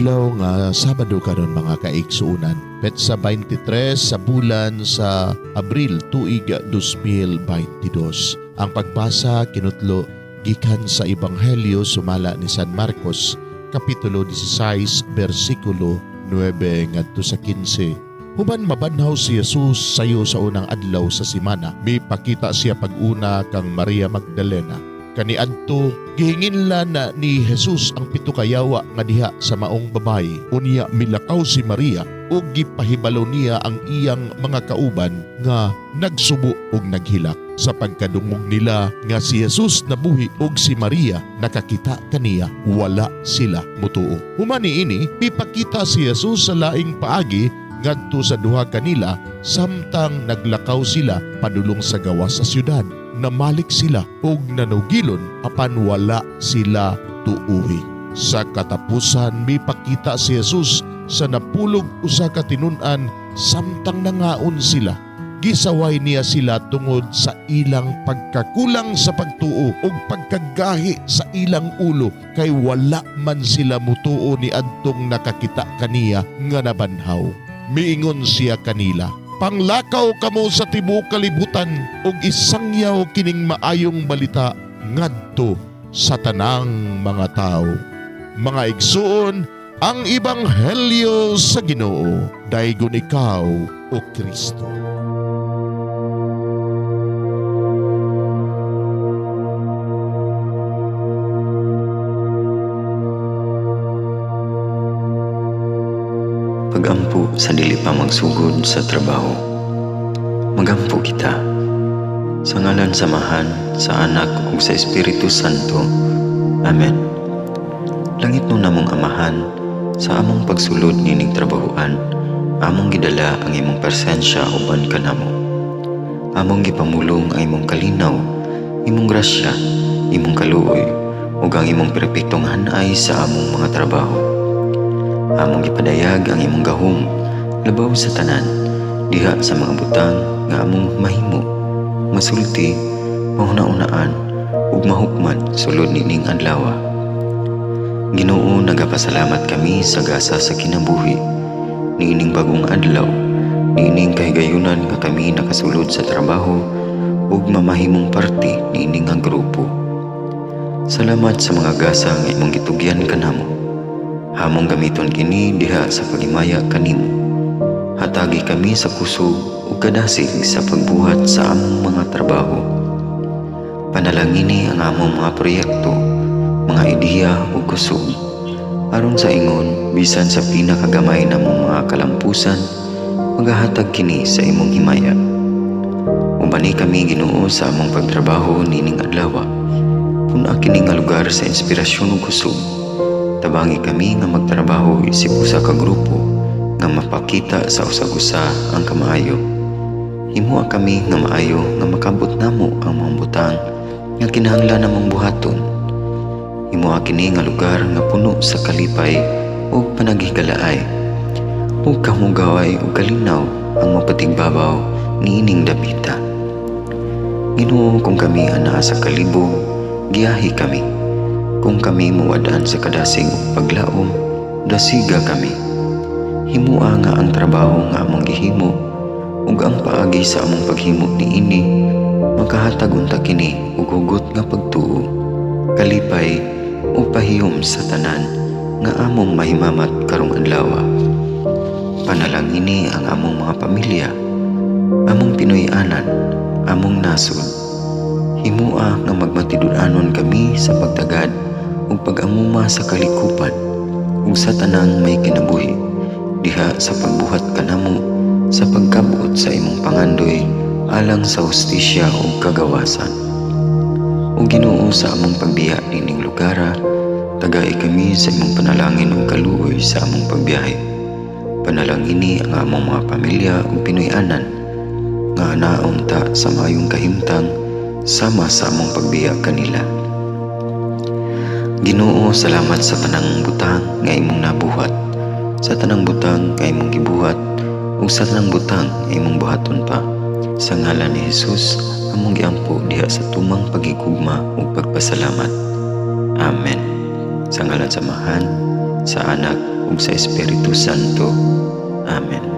Adlaw nga Sabado karon, mga kaigsuonan. Petsa 23 sa bulan sa Abril, tuig 2022. Ang pagbasa kinutlo gikan sa Ebanghelyo sumala ni San Marcos, kapitulo 16, bersikulo 9 ngadto sa 15. Human mabanhaw si Jesus sayo sa unang adlaw sa simana, mipakita siya pag-una kang Maria Magdalena. Kaniadto, gihinginlan na ni Jesus ang pito ka yawa nga diha sa maong babayi. Unya milakaw si Maria ug gipahibalo niya ang iyang mga kauban nga nagsubo ug naghilak sa pagkadungog nila nga si Jesus nabuhi ug si Maria nakakita kaniya, wala sila mutuo. Human niini, mipakita si Jesus sa laing paagi ngadto sa duha kanila samtang naglakaw sila padulong sa gawas sa syudad. Namalik sila ug nanugilon, apan wala sila tuuhi. Sa katapusan, mipakita si Jesus sa 11 ka tinun-an samtang nangaon sila. Gisaway niya sila tungod sa ilang pagkakulang sa pagtuo ug pagkagahi sa ilang ulo, kay wala man sila mutuo ni adtong nakakita kaniya nga nabanhaw. Miingon siya kanila, "Panglakaw kamo sa tibuok kalibutan ug isangyaw kining maayong balita ngadto sa tanang mga tao." Mga igsuon, ang ebanghelyo sa Ginoo. Daygon ikaw, o Kristo. Pagampo sa dili pa magsugod sa trabaho. Magampo kita. Sa ngalan sa Amahan, sa Anak ug sa Espiritu Santo. Amen. Langitnon namong Amahan, sa among pagsulod nining trabahoan, among gidala ang imong presensya uban kanamo. Among gipamulong ang imong kalinaw, imong grasya, imong kaluoy, ug ang imong perpektong hanay sa among mga trabaho. Among gipadayag ang imong gahom labaw sa tanan diha sa mga butang nga among mahimo, masulti, mahuna-unaan ug mahukman sulod nining adlaw. Ginoo, nagapasalamat kami sa gasa sa kinabuhi niining bagong adlaw, niining kahigayunan nga kami nakasulod sa trabaho ug mamahimong parte niini nga grupo. Salamat sa mga gasa nga imong gitugyan kanamo. Among gamiton kini diha sa paghimaya kanimo. Hatagi kami sa kusog ug kadasig sa pagbuhat sa among mga trabaho. Panalangini ang among mga proyekto, mga ideya ug kusog. Aron sa ingon, bisan sa pinakagamay namong mga kalampusan, magahatag kini sa imong himaya. Ubani kami, Ginoo, sa among pagtrabaho nining adlaw. Pun-a kini nga lugar sa inspirasyon ug kusog. Tabangi kami nga magtrabaho isip usa ka grupo nga mapakita sa usag-usa ang kamaayo. Himoa kami nga maayo nga makabot namo ang mga butang nga kinahanglan namong buhaton. Himoa kini nga lugar nga puno sa kalipay ug panaghigalaay, ug kahugaway ug kalinaw ang mapatigbabaw niining dapita. Ginoo, kung kami anaa sa kalibog, giyahi kami. Kung kami mawad-an sa kadasig ug paglaom, dasiga kami. Himua nga ang trabaho nga among gihimo ug ang paagi sa among paghimo niini makahatag unta kini og hugot nga pagtuo, kalipay ug pahiyom sa tanan nga among mahimamat karong adlaw. Panalangini ang among mga pamilya, among Pinoy-anan, among nasod. Himua nga magmatinud-anon kami sa pagtagad ug pag-amuma sa kalikupan ug sa tanang may kinabuhi diha sa pagbuhat kanamo sa pagkabot sa imong pangandoy alang sa hustisya ug kagawasan. O Ginoo, sa among pagbiya nining lugara, tagai kami sa imong panalangin ug kaluoy sa among pagbiyahe. Panalangini ang among mga pamilya ug Pinoy-anan nga naunta sa maayong kahimtang sama sa among pagbiya kanila. Ginoo, salamat sa tanang butang nga imong nabuhat, sa tanang butang nga imong gibuhat, ug sa tanang butang nga imong buhaton pa. Sa ngalan ni Jesus, among giampo diha sa tumang paghigugma ug pagpasalamat. Amen. Sa ngalan sa Amahan, Sa Anak ug sa Espiritu Santo. Amen.